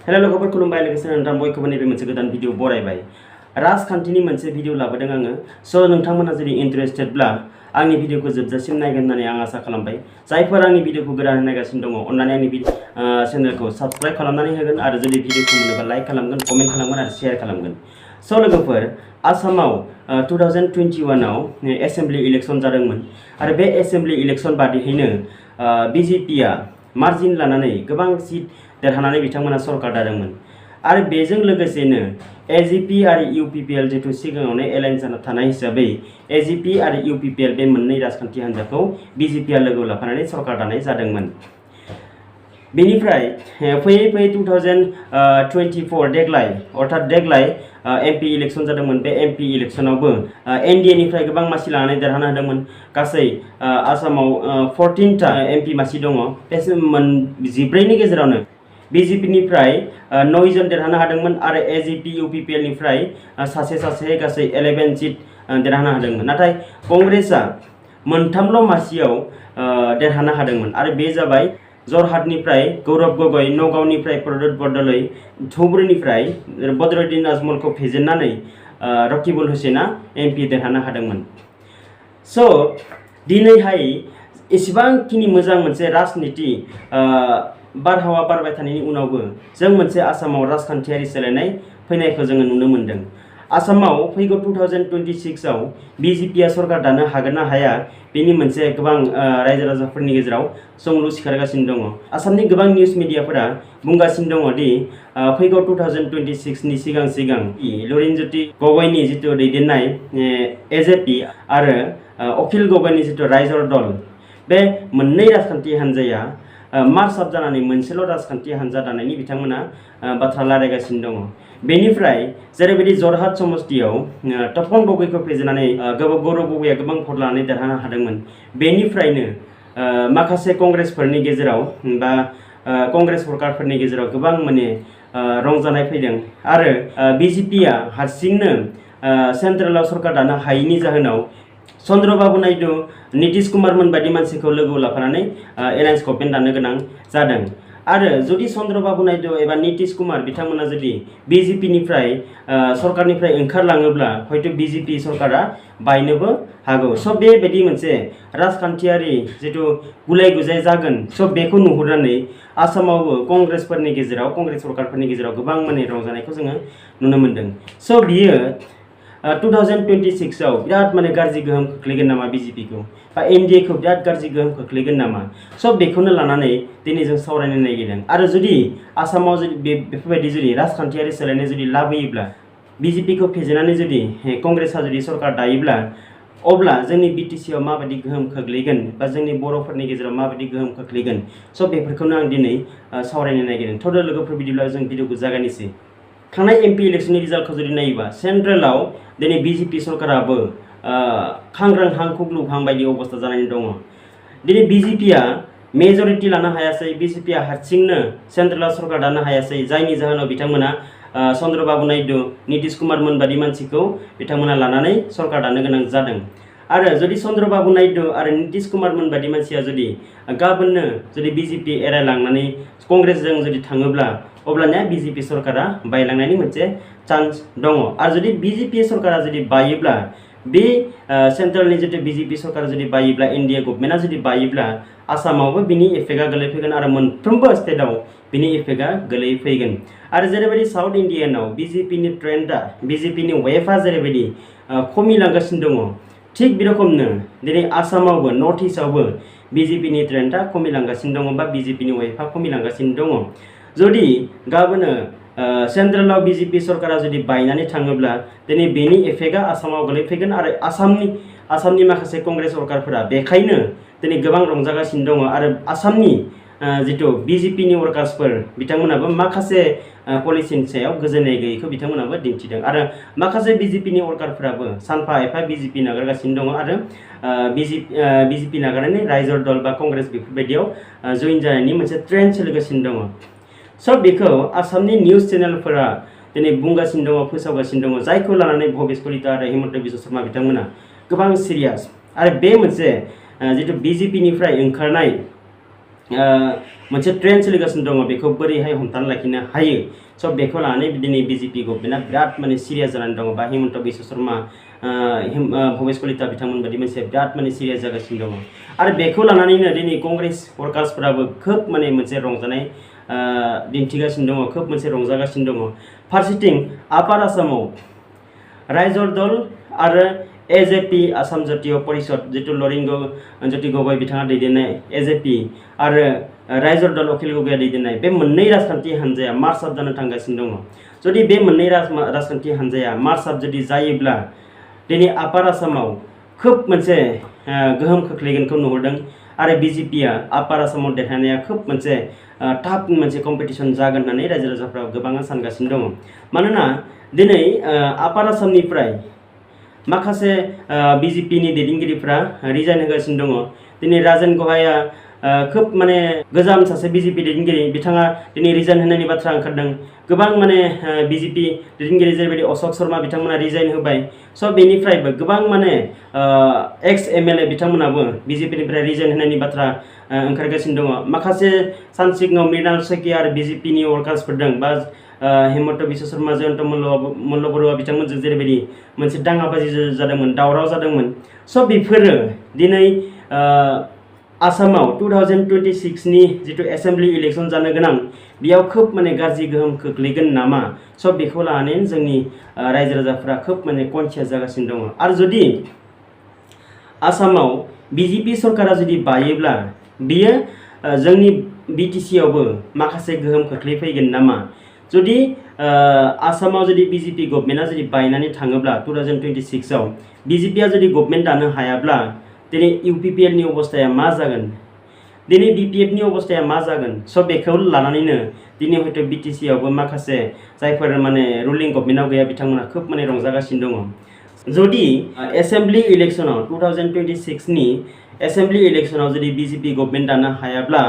Hello लोगोफोर खुलुमबाय लोगोसे नोंथां बयखौबो नैबे मोनसे गोदान भिडिअ बरायबाय राजखान्थिनि मोनसे भिडिअ लाबोदों आङो स' नोंथांमोना जुदि इन्टारेस्टेडब्ला आंनि भिडिअखौ जोबजासिम नायगोन होननानै आं आसा खालामबाय जायफोर आंनि भिडिअखौ गोदानै नायगासिनो दङ अन्नानै आंनि चेनेलखौ साबस्क्राइब खालामनानै होगोन आरो जुदि भिडिअखौ मोनोबा लाइक खालामगोन कमेन्ट खालामगोन आरो शेयार खालामगोन स' लोगोफोर आसामाव 2021 आव एसेम्बलि इलेक्सन जादोंमोन आरो बे एसेम्बलि इलेक्सन बादियैनो बिजेपिआ मार्जिन लानानै गोबां सीट देरहानानै बिथांमोना सरकार दादोंमोन आरो बेजों लोगोसेनो एजिपि आरो इउपिपिएल जितु सिगाङावनो एलायन्स जाना थानाय हिसाबै एजिपि आरो इउपिपिएल बे मोननै राजखान्थि हान्जाखौ बिजेपिआ लोगो लाफानानै सरकार दानाय जादोंमोन। बेनिफ्राय फैयै फैयै 2024 देग्लाय एमपि इलेक्सन जादोंमोन। बे एमपि इलेक्सनावबो एनडिएनिफ्राय गोबां मासि लानानै देरहानो हादोंमोन। गासै आसामाव 14टा एमपि मासि दङ। बे 14नि गेजेरावनो बिजेपिनिफ्राय 9 जन देरहानो हादोंमोन आरो एजिपि इउपिपिएलनिफ्राय सासे गासै 11 सीट देरहानो हादोंमोन। नाथाय कंग्रेसआ मोनथामल' मासियाव देरहानो हादोंमोन आरो बे जाबाय जरहाटनिफ्राय गौरब गगৈ, नगावनिफ्राय प्रदुत बरदलै, धुबुरीनिफ्राय बदरुद्दिन आजमलखौ फेजेननानै रकिबुल हुसैना एमपि देरहानो हादोंमोन। स' दिनैहाय एसेबांखिनि मोजां मोनसे राजनिति बारहावा बारबाय थानायनि उनावबो जों मोनसे आसामाव राजखान्थियारि सोलायनाय फैनायखौ जोङो नुनो मोन्दों। आसामाव फैगौ 2026 आव बिजेपिआ सरकार दानो हागोन ना हाया बेनि मोनसे गोबां रायजो राजाफोरनि गेजेराव सोंलु सिखारगासिनो दङ। आसामनि गोबां निउस मिडियाफोरा बुंगासिनो दङ दि फैगौ 2026 नि सिगां लुरिनज्योति गगৈनि जितु दैदेननाय एजेपि आरो अखिल गगৈनि जितु रायजर दल बे मोननै राजखान्थि हान्जाया मार्च आप जानानै मोनसेल' राजखान्थि हान्जा दानायनि बिथांमोना बाथ्रा रायलायगासिनो दङ। बेनिफ्राय जेरैबायदि जरहाट समस्तियाव तपन गगৈखौ फेजेननानै गौरब गगৈया गोबां भट लानानै देरहानो हादोंमोन। बेनिफ्रायनो माखासे कंग्रेसफोरनि गेजेराव बा कंग्रेस सरकारफोरनि गेजेराव गोबां माने रंजानाय फैदों आरो बिजेपिआ हारसिंनो सेन्ट्रेलाव सरकार दानो हायैनि जाहोनाव चन्द्रबाबु नायडु, नितीश कुमारमोन बायदि मानसिखौ लोगो लाफानानै एलायन्स गभर्नमेन्ट दानो गोनां जादों। आरो जुदि चन्द्रबाबु नायडु एबा नितीश कुमार बिथांमोना जुदि बिजेपिनिफ्राय सरकारनिफ्राय ओंखारलाङोब्ला हयथ' बिजेपि सरकारा बायनोबो हागौ। स' बेबायदि मोनसे राजखान्थियारि जितु गुलाय गुजाय जागोन स' बेखौ नुहुरनानै आसामावबो कंग्रेस सरकारफोरनि गेजेराव गोबां माने रंजानायखौ जोङो नुनो मोन्दों। स' बियो 2026 आव बिराद माने गाज्रि गोहोम खोख्लैगोन नामा बिजेपिखौ बा एनडिएखौ बिराद गाज्रि गोहोम खोख्लैगोन नामा स' बेखौनो लानानै दिनै जों सावरायनो नागिरदों। आरो जुदि आसामाव जुदि बेफोरबायदि जुदि राजखान्थियारि सोलायनाय जुदि लाबोयोब्ला बिजेपिखौ फेजेननानै जुदि कंग्रेसआ जुदि सरकार दायोब्ला अब्ला जोंनि बिटिसिआव माबायदि गोहोम खोख्लैगोन बा जोंनि बर'फोरनि गेजेराव माबायदि गोहोम खोख्लैगोन स' बेफोरखौनो आं दिनै सावरायनो नागिरदों। थ'दो लोगोफोर बिदिब्ला जों भिडिअखौ जागायनोसै। थांनाय एमपि इलेक्सननि रिजाल्टखौ जुदि नायोबा सेन्ट्रेलाव दिनै बिजेपि सरकाराबो खांग्रांहां खुग्लुबहां बायदि अबस्था जानानै दङ। दिनै बिजेपिआ मेजरिटि लानो हायासै, बिजेपिआ हारसिंनो सेन्ट्रेलाव सरकार दानो हायासै जायनि जाहोनाव बिथांमोना चन्द्रबाबु नायडु, नितीश कुमारमोन बायदि मानसिखौ बिथांमोना लानानै सरकार दानो गोनां जादों। आरो जुदि चन्द्रबाबु नायडु आरो नितीश कुमारमोन बायदि मानसिया जुदि गाबोननो जुदि बिजेपि एरायलांनानै कंग्रेसजों जुदि थाङोब्ला अब्लानिया बिजेपि सरकारा बायलांनायनि मोनसे चान्स दङ। आरो जुदि बिजेपि सरकारा जुदि बायोब्ला बे सेन्ट्रेलनि जितु बिजेपि सरकार जुदि बायोब्ला एनडिए गभर्नमेन्टआ जुदि बायोब्ला आसामावबो बिनि इफेक्टआ गोलैफैगोन आरो मोनफ्रोमबो स्टेटआव बिनि इफेक्टआ गोलैफैगोन। आरो जेरैबायदि साउथ इण्डियानाव बिजेपिनि ट्रेन्डआ बिजेपिनि वेभआ जेरैबायदि खमिलांगासिनो दङ थिग बे रोखोमनो दिनै आसामावबो नर्थ इस्टआवबो बिजेपिनि ट्रेन्डआ खमिलांगासिनो दङ बा बिजेपिनि वेभआ खमिलांगासिनो दङ। जुदि गाबोनो सेन्ट्रेलाव बिजेपि सरकारा जुदि बायनानै थाङोब्ला दिनै बेनि इफेक्टआ आसामाव गोलैफैगोन आरो आसामनि माखासे कंग्रेस सरकारफोरा बेखायनो दिनै गोबां रंजागासिनो दङ। आरो आसामनि जितु बिजेपिनि वार्कार्सफोर बिथांमोनाबो माखासे पलिसिनि सायाव गोजोननाय गैयैखौ बिथांमोनाबो दिन्थिदों आरो माखासे बिजेपिनि वार्कारफोराबो सानफा एफा बिजेपि नागारगासिनो दङ आरो बिजेपि नागारनानै रायजर दल बा कंग्रेस बेफोरबायदियाव जइन जानायनि मोनसे ट्रेन्ड सोलिगासिनो दङ। स' बेखौ आसामनि निउस चेनेलफोरा दिनै बुंगासिनो दङ, फोसावगासिनो दङ, जायखौ लानानै भबेश कलिता आरो हिमन्त बिश्व शर्मा बिथांमोना गोबां सिरियास। आरो बे मोनसे जितु बिजेपिनिफ्राय ओंखारनाय मोनसे ट्रेन्ड सोलिगासिनो दङ बेखौ बोरैहाय हमथाना लाखिनो हायो स' बेखौ लानानै दिनै बिजेपि गभर्नमेन्टआ बिराद माने सिरियास जानानै दङ बा हिमन्त बिश्व शर्मा भबेश कलिता बिथांमोन बायदि मोनसे बिराद माने सिरियास जागासिनो दङ आरो बेखौ लानानैनो दिनै कंग्रेस वर्कार्सफोराबो खोब माने मोनसे रंजानाय दिन्थिगासिनो दङ खोब मोनसे रंजागासिनो दङ फारसेथिं आपार आसामाव रायजर दल आरो एजेपि आसाम जातीय परिषद जितु लरिंग ज्योति गगৈ बिथाङा दैदेननाय एजेपि आरो रायजर दल अखिल गगैया दैदेननाय बे मोननै राजखान्थि हान्जाया मार्च आप जानो थांगासिनो दङ जुदि बे मोननै राजखान्थि हान्जाया मार्च आप जुदि जायोब्ला दिनै आपार आसामाव खोब मोनसे गोहोम खोख्लैगोनखौ नुहुरदों आरो बिजेपिया आपार आसामाव देरहानाया खोब मोनसे टाफ मोनसे कम्पिटिसन जागोन होननानै रायजो राजाफ्रा गोबाङा सानगासिनो दङ मानोना दिनै आपार आसामनिफ्राय माखासे बिजेपिनि दैदेनगिरिफ्रा रिजाइन होगासिनो दङ दिनै राजेन गहाया खोब माने गोजाम सासे बिजेपि दैदेनगिरि बिथाङा दिनै रिजाइन होनायनि बाथ्रा ओंखारदों गोबां माने बिजेपि दैदेनगिरि जेरैबायदि अशोक शर्मा बिथांमोना रिजाइन होबाय स' बेनिफ्रायबो गोबां माने एक्स एमएलए बिथांमोनाबो बिजेपिनिफ्राय रिजाइन होनायनि बाथ्रा ओंखारगासिनो दङ माखासे सान सिगाङाव मृणाल शइकिया आरो बिजेपिनि वर्कार्सफोर दं बा हिमन्त बिश्व शर्मा जयन्त मल्ल बरुवा बिथांमोनजों जेरैबायदि मोनसे दाङाबाजि जादोंमोन दावराव जादोंमोन स' बेफोरो दिनै आसामाव 2026 नि जितु एसेम्बलि इलेक्सन जानो गोनां बेयाव खोब माने गाज्रि गोहोम खोख्लैगोन नामा स' बेखौ लानानै जोंनि रायजो राजाफ्रा खोब माने कनसियास जागासिनो दङ आरो जुदि आसामाव बिजेपि सरकारा जुदि बायोब्ला बियो जोंनि बिटिसि आवबो माखासे गोहोम खोख्लैफैगोन नामा जुदि आसामाव जुदि बिजेपि गभर्नमेन्टआ जुदि बायनानै थाङोब्ला 2026 आव बिजेपिया जुदि गभर्नमेन्ट दानो हायाब्ला दिनै इउपिपिएल नि अबस्थाया मा जागोन दिनै बिपिएफ नि अबस्थाया मा जागोन स' बेखौ लानानैनो दिनै हयथ' बिटिसि आवबो माखासे जायफोर माने रुलिं गभर्नमेन्टआव गैया बिथांमोना खोब माने रंजागासिनो दङ जुदि एसेम्बलि इलेक्सनाव 2026 नि एसेम्बलि इलेक्सनाव जुदि बिजेपि गभर्नमेन्ट दानो हायाब्ला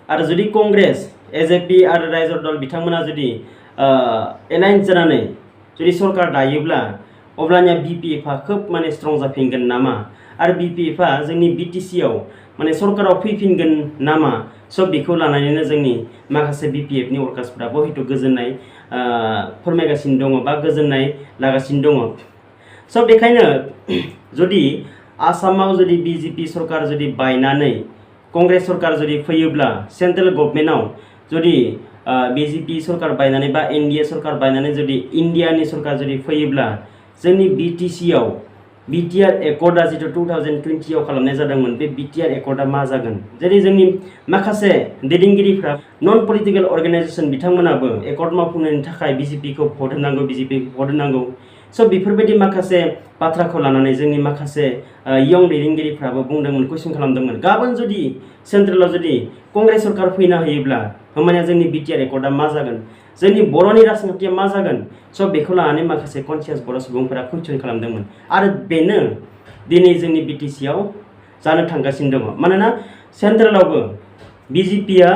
आरो जुदि कंग्रेस एजेपि आरो रायजर दल बिथांमोना जुदि एलायन्स जानानै जुदि सरकार दायोब्ला अब्लानिया बिपिएफआ खोब माने स्ट्रं जाफिनगोन नामा आरो बिपिएफआ जोंनि बिटिसि आव माने सरकाराव फैफिनगोन नामा स' बेखौ लानानैनो जोंनि माखासे बिपिएफनि वर्कार्सफोराबो हयथ' गोजोननाय फोरमायगासिनो दङ बा गोजोननाय लागासिनो दङ स' बेखायनो जुदि आसामाव जुदि बिजेपि सरकार जुदि बायनानै कंग्रेस सरकार जुदि फैयोब्ला सेन्ट्रेल गभर्नमेन्टआव जुदि बिजेपि सरकार बायनानै बा एनडिए सरकार बायनानै जुदि इन्डियानि सरकार जुदि फैयोब्ला जोंनि बिटिसि आव बिटिआर एकर्डआ जितु 2020 आव खालामनाय जादोंमोन बे बिटिआर एकर्डआ मा जागोन जेरै जोंनि माखासे दैदेनगिरिफ्रा नन पलिटिकेल अर्गानाइजेसन बिथांमोनाबो एकर्ड मावफुंनायनि थाखाय बिजेपिखौ भट होनांगौ बिजेपिखौ भट होनांगौ स' बेफोरबायदि माखासे बाथ्राखौ लानानै जोंनि माखासे यं दैदेनगिरिफ्राबो बुंदोंमोन कुइसन खालामदोंमोन गाबोन जुदि सेन्ट्रेलाव जुदि कंग्रेस सरकार फैना होयोब्ला होमबानिया जोंनि बिटिआर एकर्डआ मा जागोन जोंनि बर'नि राजखान्थिया मा जागोन स' बेखौ लानानै माखासे कनसियास बर' सुबुंफोरा कुइसन खालामदोंमोन आरो बेनो दिनै जोंनि बिटिसि आव जानो थांगासिनो दङ मानोना सेन्ट्रेलावबो बिजेपिया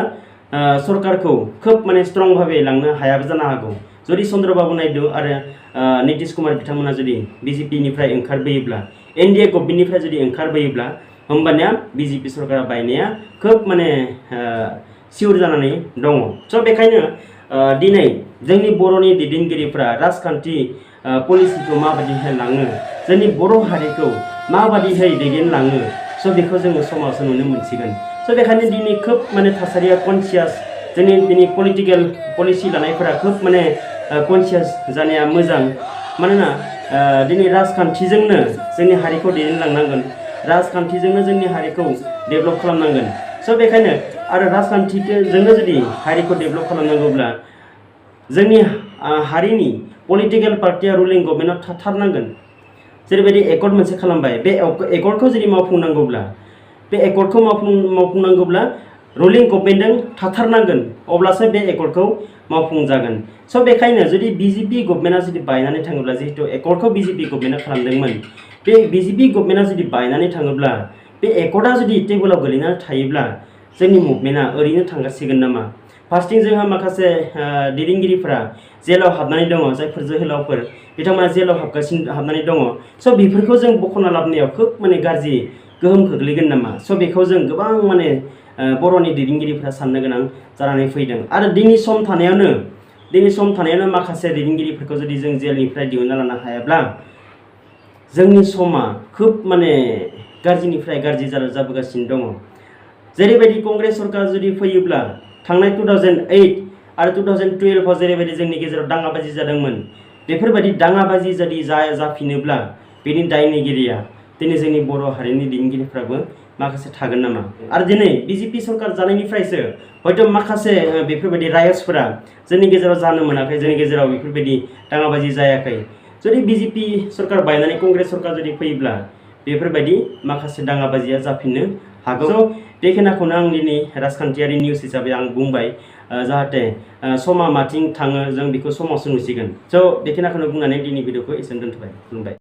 सरकारखौ खोब माने स्ट्रं भाबै लांनो हायाबो जानो हागौ जुदि चन्द्रबाबु नायडु आरो नितिश कुमार बिथांमोना जुदि बिजेपिनिफ्राय ओंखारबोयोब्ला एनडिए गभर्नमेन्टनिफ्राय जुदि ओंखारबोयोब्ला होमबानिया बिजेपि सरकारा बायनाया खोब माने सिउर जानानै दङ स' बेखायनो दिनै जोंनि बर'नि दैदेनगिरिफ्रा राजखान्थि पलिसिखौ माबायदिहाय लाङो जोंनि बर' हारिखौ माबायदिहाय दैदेनलाङो स' बेखौ जोङो समाजाव नुनो मोनसिगोन स' बेखायनो दिनै खोब माने थासारिया कनसियास जोंनि दिनै पलिटिकेल पलिसि लानायफोरा खोब माने कनसियास जानाया मोजां मानोना दिनै राजखान्थिजोंनो जोंनि हारिखौ दैदेनलांनांगोन राजखान्थिजोंनो जोंनि हारिखौ डेभेलप खालामनांगोन स' बेखायनो आरो राजखान्थिजोंनो जुदि हारिखौ डेभेलप खालामनांगौब्ला जोंनि हारिनि पलिटिकेल पार्टिया रुलिं गभर्नमेन्टआव थाथारनांगोन जेरैबायदि एकर्ड मोनसे खालामबाय बे एकर्डखौ जुदि मावफुंनांगौब्ला बे एकर्डखौ मावफुंनांगौब्ला रुलिं गभर्नमेन्टजों थाथारनांगोन अब्लासो बे एकर्डखौ मावफुंजागोन स' बेखायनो जुदि बिजेपि गभर्नमेन्टआ जुदि बायनानै थाङोब्ला जिहेतु एकर्डखौ बिजेपि गभर्नमेन्टआ खालामदोंमोन बे बिजेपि गभर्नमेन्टआ जुदि बायनानै थाङोब्ला बे एकर्डआ जुदि टेबोलाव गोलैनानै थायोब्ला जोंनि मुभमेन्टआ ओरैनो थांगासिगोन नामा फार्स्टिं जोंहा माखासे दैदेनगिरिफोरा जेलाव हाबनानै दङ जायफोर जोहोलावफोर बिथांमोना जेलाव हाबनानै दङ स' बेफोरखौ जों बख'ना लाबोनायाव खोब माने गाज्रि गोहोम खोख्लैगोन नामा स' बेखौ जों गोबां माने बर'नि दैदेनगिरिफोरा साननो गोनां जानानै फैदों आरो दिनै सम थानायावनो माखासे दैदेनगिरिफोरखौ जुदि जों जेलनिफ्राय दिहुनना लानो हायाब्ला जोंनि समा खोब माने गाज्रिनिफ्राय गाज्रि जाबोगासिनो दङ। जेरैबायदि कंग्रेस सरकार जुदि फैयोब्ला थांनाय 2008 आरो 2012 जेरैबायदि जोंनि गेजेराव दाङाबाजि जादोंमोन, बेफोरबायदि दाङाबाजि जुदि जाफिनोब्ला बेनि दायनिगिरिया दिनै जोंनि बर' हारिनि दैदेनगिरिफ्राबो माखासे थागोन नामा? आरो दिनै बिजेपि सरकार जानायनिफ्रायसो हयथ' माखासे बेफोरबायदि रायट्सफोरा जोंनि गेजेराव जानो मोनाखै, जोंनि गेजेराव बेफोरबायदि दाङाबाजि जायाखै। जुदि बिजेपि सरकार बायनानै कंग्रेस सरकार जुदि फैयोब्ला बेफोरबायदि माखासे दाङाबाजिया जाफिननो हागौ। बेखिनिखौनो आं दिनै राजखान्थियारि निउस हिसाबै आं बुंबाय, जाहाथे समा माथिं थाङो जों बेखौ समावसो नुसिगोन। स' बेखिनिखौनो बुंनानै दिनै भिडिअखौ एसेयावनो दोनथ'बाय। खुलुमबाय।